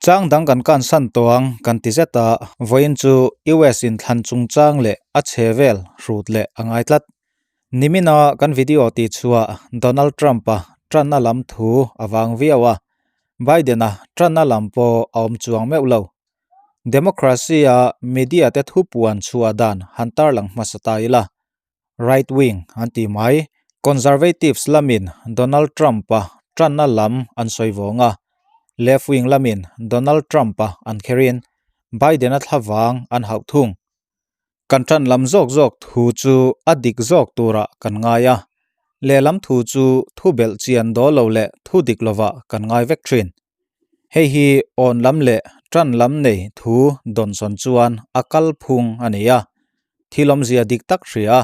Chang dang kan kansan tawh ang kan ti zet a, vawiin chu US inthlan chungchang leh a chhe vel hrut leh a ngai tlat. Nimina kan video tih chhuah Donald Trump-a tanna lam thu a vang viau a, Biden-a tanna lam pawh a awm chuang meuh lo. Democracy-a media te thu puan chhuah dan han tarlang hmasa ta ila. Right wing an ti mai. Conservatives lamin Donald Trump-a tanna lam an sawi vawng a, left wing lamin Donald Trump-a an kherin Biden-a thlavang an hauh thung. Kan tan lam zawk zawk thu chu a dik zawk turah kan ngai a, lehlam thu chu thu belh chian dawl lo leh thu dik lovah kan ngai vek thin. Hei hi awn lam leh tan lam nei thu dawnsawn chuan a kal phung a ni a, thil awmzia dik tak hria a,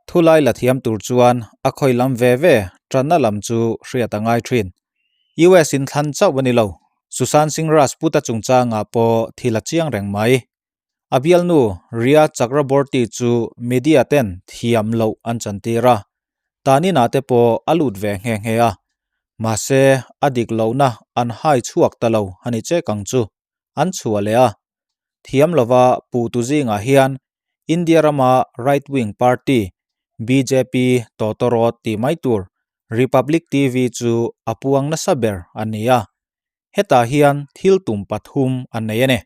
thu lai la thiam tur chuan a khawi lam ve ve tanna lam chu hriat a ngai thin. US in thlan chauh a ni lo, Sushant Singh Rajput-a chungchangah pawh thil a chiang reng mai. A bialnu Rhea Chakraborty chu media ten thiam loh an chantir a, taninah te pawh a lut ve nghe nghe a, mahse a dik lohna an hai chhuak ta lo a ni chek ang chu an chhuah leh a. Thiam lova puhtu zingah hian India rama right wing party bjp tawtawrawt tih mai tur Republic TV chu a puang nasa ber a ni a. Hetah hian thil tum pathum an nei a ni.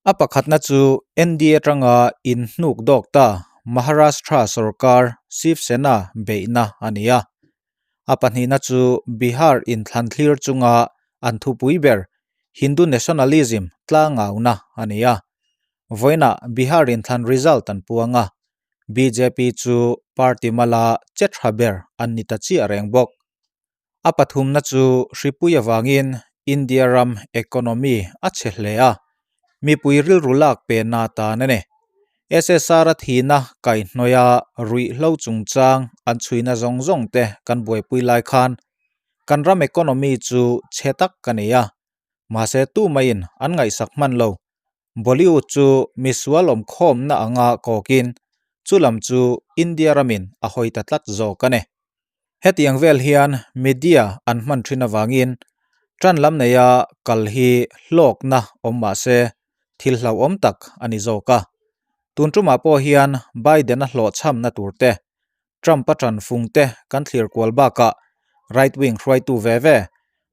A pakhatna chu NDA atanga inhnuk dawk ta Maharashtra sorkar Shiv Sena beihna a ni a. A pahnihna chu Bihar inthlan thlir chunga an thupui ber Hindu nationalism tlangauna a ni a. Vawiinah Bihar inthlan result an puang a, bjp chu party mala che tha ber an ni ta chiah reng bawk. A pathumna chu hripui avangin India ram economy a chhe hle a, mipui rilru lak penna tan a ni. SSR a thihna kaihhnawih a ruihhlo chungchang an chhuina zawng zawng te kan buaipui lai khan kan ram economy chu chhe tak ka ni a, mahse tumaiin an ngaihsak hman lo. Bollywood chu misual awmkhawmna anga kawkin chulam chu India ramin a hawi ta tlat zawk a ni. Hetiang vel hian media an hman thin avangin tan lam neia kal hi hlawkna awm mah se thil hlauhawm tak a ni zawk a. Tun tumah pawh hian Biden-a hlawhchhamna tur te, Trump-a tanfung te kan thlir kual bakah right wing hruaitu ve ve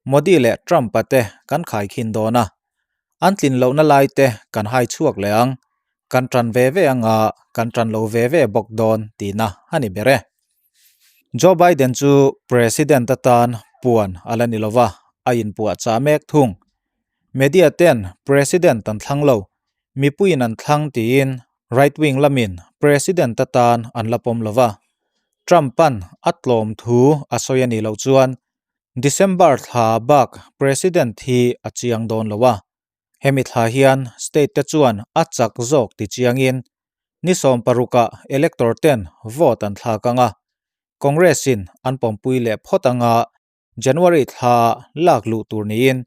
Modi leh Trump-a te kan khaikhin dawn a. An tlin lohna lai te kan hai chhuak leh ang, kan tan ve ve anga kan tan lo ve ve bawk dawn tihna a ni ber e. Joe Biden chu President atan puan a la ni lova, a inpuahchah mek thung. Media ten President an thlang lo, mipuiin an thlang tiin right wing lamin President atan an la pawm lova. Trump-a'n a tlawm thu a sawi a nih loh chuan December thla bak President hi a chiang dawn lo a. Hemi thla hian state te chuan a chak zawk ti chiangin ni 16 ah elector ten vote an thlak ang a, Congress in an pawmpui leh phawt anga January thla lak luh tur niin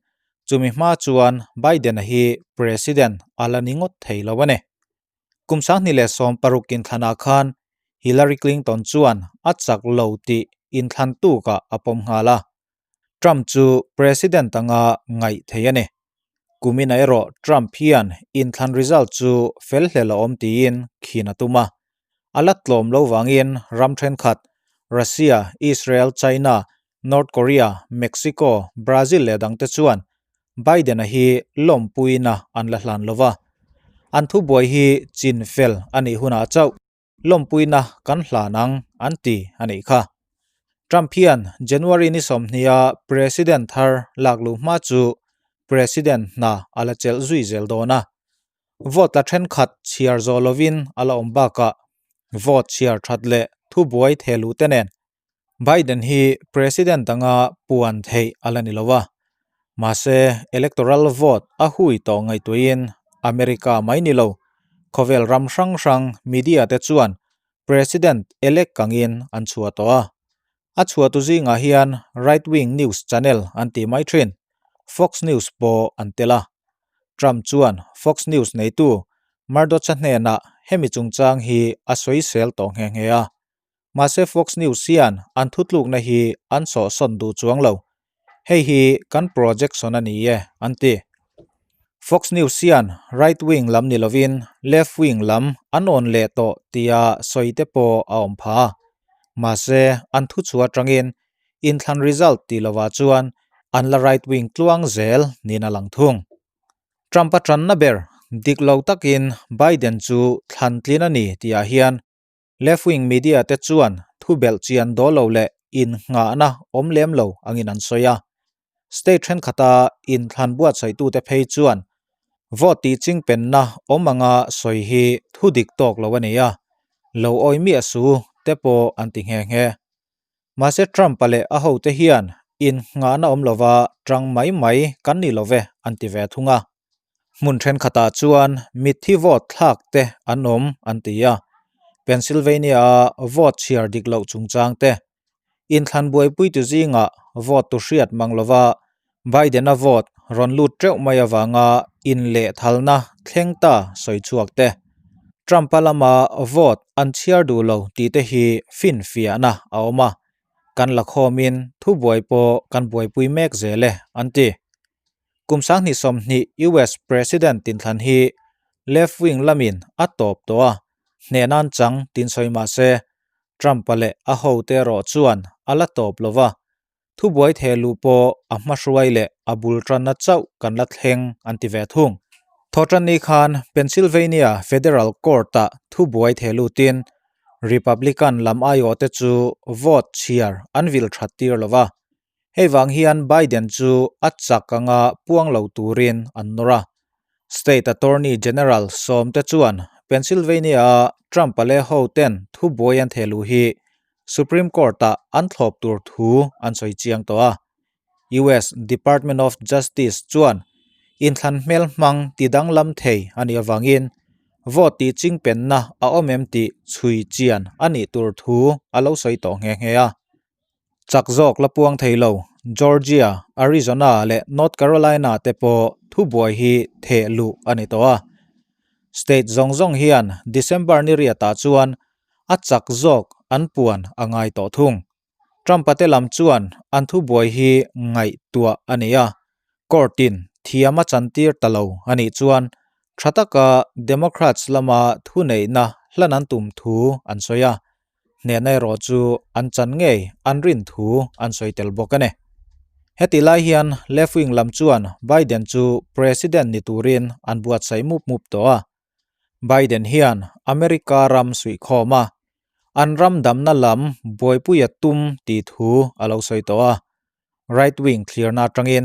chumi hma chuan Biden-a hi President a la ni ngawt thei lo a ni. Kum 2016 inthlanah khan Hillary Clinton chuan a chak lo tih inthlan tukah a pawm nghal a, Trump chu President anga ngaih theih a ni. Kumina erawh Trump hian inthlan result chu fel hlel a awm tiin khin a tum a. A la tlawm lo vangin ram thenkhat, Russia, Israel, China, North Korea, Mexico, Brazil leh dangte chuan Biden-a hi lawmpuina an la hlan lo va. An thubuai hi chin fel a nih hunah chauh lawmpuina kan hlan ang an ti a nih kha. Trump hian January ni 20 a President thar lak luh hma chu President hna a la chelh zui zel dawn a. Vote la thenkhat chhiar zawh lovin a la awm bakah vote chhiar that leh thubuai theh luh te nen Biden hi President anga puan theih a la ni lo a. Mahse electoral vote a hui tawh ngaihtuahin America mai ni lo, khawvel ram hrang hrang media te chuan President elect kangin an chhuah tawh a. A chhuahtu zingah hian right wing news channel an tih mai thin, Fox News pawh an tel a. Trump chuan Fox News neitu Murdoch-a hnenah hemi chungchang hi a sawisel tawh nghe nghe a. Mahse Fox News hian an thutlukna hi an sawhsawn duh chuang lo. Hei hi kan projection a ni e, an ti. Fox News hian right wing lam ni lovin left wing lam an awn leh tawh tia sawi te pawh a awm pha a. Mahse, an thuchhuah atangin inthlan result tih lovah chuan an la right wing tluang zel niin a lang thung. Trump-a tanna ber dik lo takin Biden chu thlan tlin a ni tihah hian left wing media te chuan thu belh chian dawl lo leh innghahna awm lem lo angin an sawi a. State thenkhat-a inthlan buatsaihtute phei chuan vote tih chingpenna awm anga sawi hi thu dik tawk lo a ni a, lo awi miah su te pawh an ti nghe nghe. Mahse Trump-a leh a hote hian innghahna awm lova tang mai mai kan ni lo ve an ti ve thung a. Hmun thenkhatah chuan mitthi vote thlak te an awm an ti a, Pennsylvania-a vote chhiar dik loh chungchang te, inthlan buaipuitu zingah vote tu hriat mang lova Biden-a vote rawn lut teuh mai avanga inlehthalna thleng ta sawi chhuak te, Trump-a lama vote an chhiar duh lo tih te hi finfiahna a awm a, kan la khawmin thubuai pawh kan buaipui mek zel e, an ti. Kum 2020 US President tinthlan hi left wing lamin a tawp tawh a, hnehnan chang tin sawi mah se, Trump-a leh a hote erawh chuan a la tawp lo va, Thubuai theh luh pawh a hmahruai leh a bul tanna chauh kan la thleng an ti ve thung. Thawhtanni khan Pennsylvania Federal Court-ah thubuai theh lutin Republican lam aiawhte chu vote chhiar an vil that tir lo va. Hei vang hian Biden chu a chak anga puang lo turin an nawr a. State Attorney General sawmte chuan Pennsylvania-a Trump-a leh hoten thubuai an theh luh hi Supreme Court-ah an thlawp tur thu an sawi chiang tawh a. US Department of Justice chuan inthlan hmel hmang ti danglam thei a nih avangin vote tih chingpenna a awm em tih chhui chian a nih tur thu a lo sawi tawh nghe nghe a. Chak zawk la puang thei lo Georgia, Arizona leh North Carolina te pawh thubuai hi theh luh a ni tawh a. State zawng zawng hian December ni riatah chuan a chak zawk an puan a ngai tawh thung. Trump-a te lam chuan an thubuai hi ngaihtuah a ni a, court-in thiam a chantir ta lo a nih chuan tha taka Democrats lama thuneihna hlan an tum thu an sawi a, hnehna erawh chu an chan ngei an rin thu an sawi tel bawk a ni. Heti lai hian left wing lam chuan Biden chu President ni turin an buatsaih mup mup tawh a, Biden hian America ram suihkhawm a, an ram damna lam buaipui a tum tih thu a lo sawi tawh a. Right wing thlirna atangin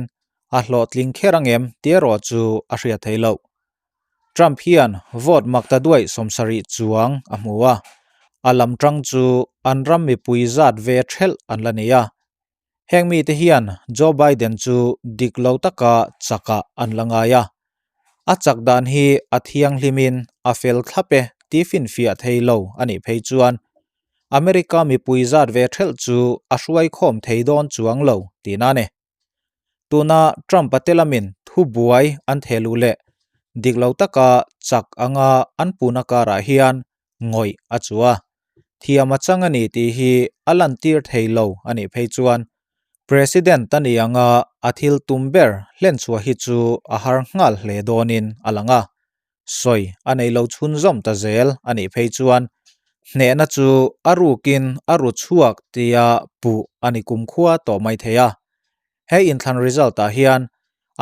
a hlawhtling kher angem tih erawh chu a hriat theih loh. Trump hian vote makta duaih 70 chuang a hmu a, a lam tang chu an ram mipui zat ve thelh an la nei a. Heng mite hian Joe Biden chu dik lo taka chakah an la ngai a. A chak dan hi a thianghlimin a fel thlap e tih finfiah thei lo a nih phei chuan America mipui zat ve thelh chu a hruai khawm thei dawn chuang lo tihna a ni. Tuna Trump-a te lamin thubuai an theh luh leh dik lo taka chak anga an puna karah hian ngawih a chu a. Thiam a chang a ni tih hi a lantir thei lo a nih phei chuan President a ni anga a thil tum ber hlenchhuah hi chu a har nghal hle dawnin a lang a. Sawi a nei lo chhunzawm ta zel a nih phei chuan hnehna chu a rukin a ru chhuak tia puh a ni kumkhua tawh mai thei a. He inthlan result ah hian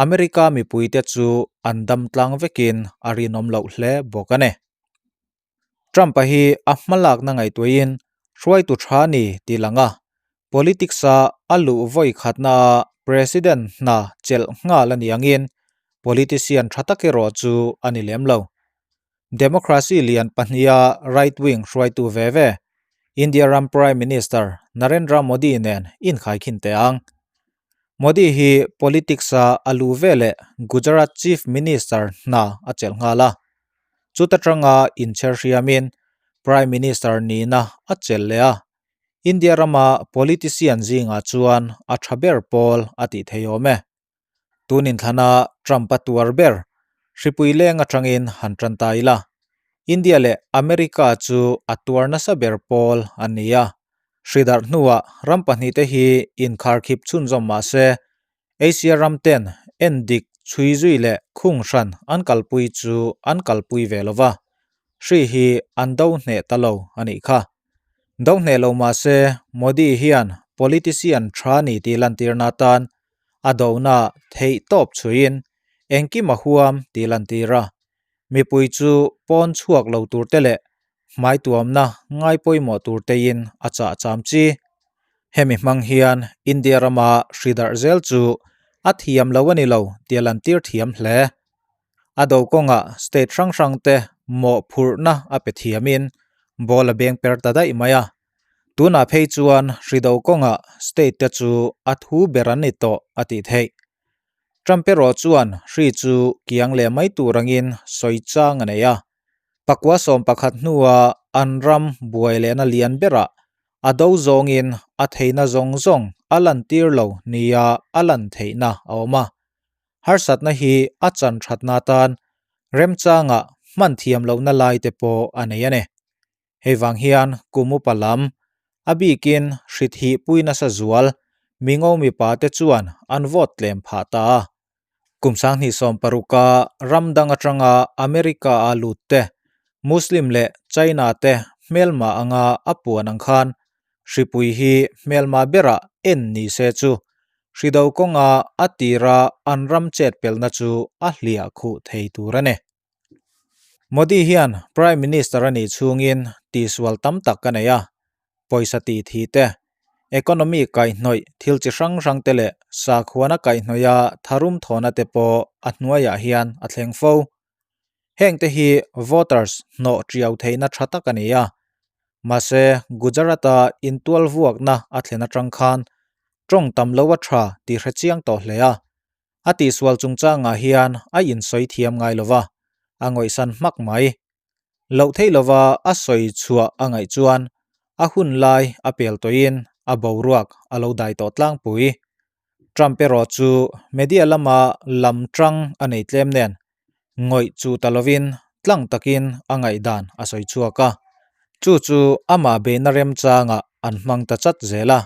America mipuite chu an dam tlang vekin a rinawm loh hle bawk a ni. Trump-a hi a hmalakna ngaihtuahin hruaitu tha ni tih lang a, politics-a a luh vawi khatnaah President hna chelh nghal a nih angin politician tha tak erawh chu a ni lem lo. Democracy lian pahniha right-wing hruaitu ve ve, India ram Prime Minister Narendra Modi nen inkhaikhin teh ang. Modi hi politics-a a luh veleh Gujarat Chief Minister hna a chelh nghal a. Chuta tanga inchher hriamin Prime Minister nihna a chelh leh a, India rama politician zingah chuan a tha ber pawl a tih thei awm e. Tun inthlana Trump a tuar ber hripui leng atangin han tan ta ila, India leh America chu a tuar nasa ber pawl an ni a. Hri darh hnuah ram pahnihte hi inkharkhip chhunzawm mah se, Asia ram ten en dik chhui zui leh khung hran an kalpui chu an kalpui ve lo va, hri hi an do hneh ta lo a nih kha. Do hneh lo mah se Modi hian politician tha ni tih lantirna atan a dona theih tawp chhuiin engkim a huam tih lantir a, mipui chu pawn chhuak lo tur te leh hmai tuamna ngai pawimawh tur tein a chah cham chi. Hemi hmang hian India rama hri darh zel chu a thiam lo a ni lo tia lantir thiam hle. A do kawngah state hrang hrang te mawhphurhna a pe thiamin ball a beng per ta daih mai a. Tunah phei chuan hri do kawngah state te chu a thu ber an ni tawh a tih theih. Trump erawh chuan hri chu kiang leh mai tur angin sawi chang a nei a. Pakua 11 hnua an ram buai lehna lian berah a do zawngin a theihna zawng zawng a lantir lo nia a lan theihna a awm a. Harsatna hi a chan thatna atan remchangah hman thiam lohna lai te pawh a nei a ni. Hei vang hian kum upa lam, a bikin hrithih pui nasa zual mingo mipa te chuan an vote tlem phah ta a. Kum 2016 a ram dang atanga America a lut te, Muslim leh China te hmelma anga a puan ang khan hripui hi hmelma berah en ni se chu hrido kawnga a tira an ram chet pelna chu a hliah khuh thei tur a ni. Modi hian Prime Minister a nih chhungin tihsual tam tak a nei a, pawisa tih thi te, economy kaihhnawih thil chi hrang hrang te leh sakhuana kaihhnawiha tharum thawhna te pawh a hnuaiah hian a thleng fo. Heng te hi voters hnawh tiau theihna tha tak a ni a, mahse Gujarat-a intual vuakna a thlen atang khan tawng tam lo a tha tih hre chiang tawh hle a. A tihsual chungchangah hian a insawi thiam ngai lo va, a ngawihsan hmak mai. Loh theih lova a sawi chhuah a ngaih chuan a hun lai a pel tawhin a boruak a lo dai tawh tlangpui. Trump erawh chu media lama lam tang a nei tlem nen ngawih chu ta lovin tlang takin a ngaihdan a sawi chhuak a. Chu chu amah beihna remchangah an hmang ta chat zel a.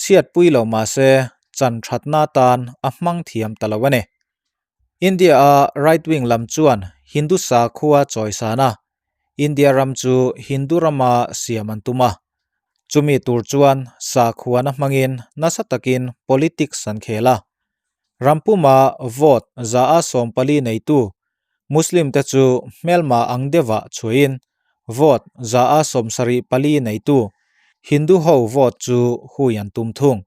Chhiatpui lo mah se chan thatna atan a hmang thiam ta lo a ni. India-a right wing lam chuan Hindu sakhua chawisan a, India ram chu Hindu rama siam an tum a. Chumi tur chuan sakhuana hmangin nasa takin politics an khel a. Rampuma vote 140 neitu Muslim te chu hmelma ang deuhah chhuahin vote 74 neitu Hindu ho vote chu hui an tum thung.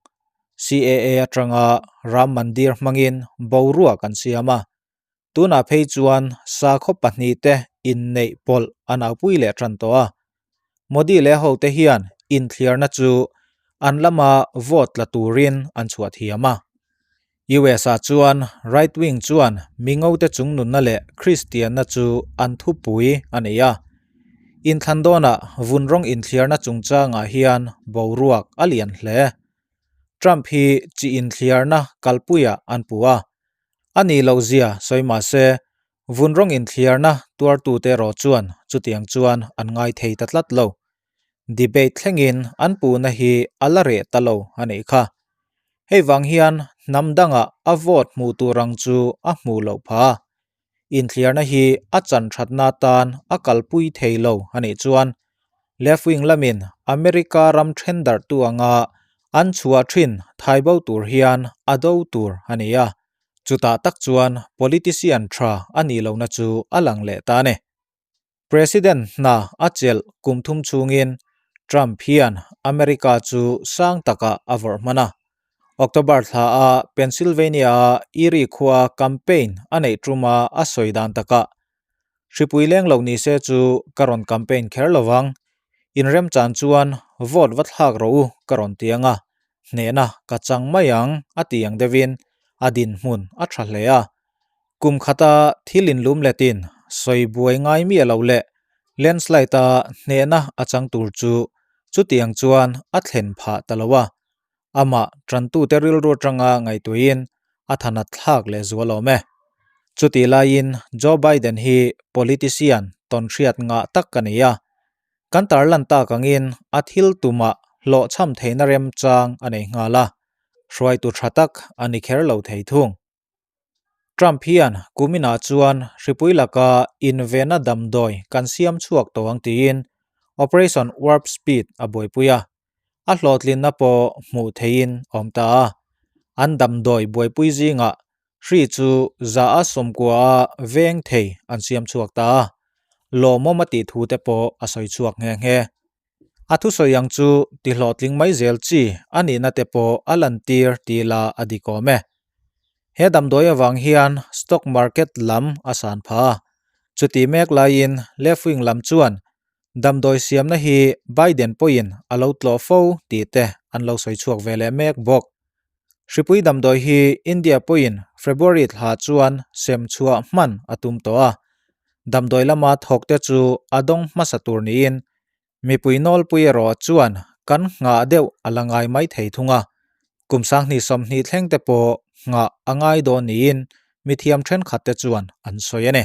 CAA atanga Ram Mandir hmangin boruak an siam a. Tunah phei chuan sakhaw pahnih te inneih pawlh an aupui leh tan tawh a. Modi leh hote hian inthliarna chu an lama vote tla turin an chhuah thiam a. US ah chuan right wing chuan mingote chungnunna leh Kristianna chu an thupui a nei a. Inthlan dawnah vun rawng inthliarna chungchangah hian boruak a lian hle. Trump hi chi inthliarna kalpuiah an puh a. A nih loh zia sawi mah se, vun rawng inthliarna tuartute erawh chuan chutiang chuan an ngai thei ta tlat lo. Debate thlengin an puhna hi a la reh ta lo a nih kha. Hei vang hian hnam dangah a vote hmuh tur ang chu a hmuh loh phah a. Inthliarna hi a chan thatna atan a kalpui thei lo a nih chuan left wing lamin America ram then darhtu anga an chhuah thin thaibo tur hian a do tur a ni a. Chutah tak chuan politician tha a nih lohna chu a lang leh ta a ni. President hna a chelh kum thum chhungin Trump hian America chu sang takah a vawrh hman a. October thla a Pennsylvania-a Erie khua campaign a neih tuma a sawi dan takah, Hripui leng lo ni se chu ka rawn campaign kher lo vang. Inremchan chuan vote va thlak rawh u ka rawn ti ang a, hnehna ka chang mai ang a ti ang deuhin a dinhmun a tha hle a. Kum khata thil inlum letin sawi buai ngai miah lo leh landslide-a hnehna a chang tur chu chutiang chuan a thlen phah ta lo a, amah tantute rilru atanga ngaihtuahin a thanat thlak leh zual awm e. Chutih laiin Joe Biden hi politician tawnhriat ngah tak a ni a, kan tarlan tak angin a thil tumah hlawhchham theihna remchang a nei nghal a, hruaitu tha tak a ni kher lo thei thung. Trump hian kuminah chuan hripui laka invenna damdawi kan siam chhuak tawh ang tiin Operation Warp Speed a buaipui a, a hlawhtlinna pawh hmuh theihin a awm ta a. An damdawi buaipui zingah hri chu za a sawmkua a veng thei an siam chhuak ta a, lawmawm a tih thu te pawh a sawi chhuak nghe nghe. A thusawi ang chu ti hlawhtling mai zel chi a nihna te pawh a lantir tih la a dik awm e. He damdawi avang hian stock market lam a san pha a, chutih mek laiin left wing lam chuan damdawi siamna hi Biden pawhin a lo tlawh fo tih te an lo sawi chhuak ve leh mek bawk. Hripui damdawi hi India pawhin February thla chuan sem chhuah hman a tum tawh a, damdawi lama thawk te chu a dawng hmasa tur niin mipui nawlpui erawh chuan kan nghah deuh a la ngai mai thei thung a, kum sanghnih 20 thleng te pawh nghah a ngai dawn niin mithiam thenkhat te chuan an sawi a ni.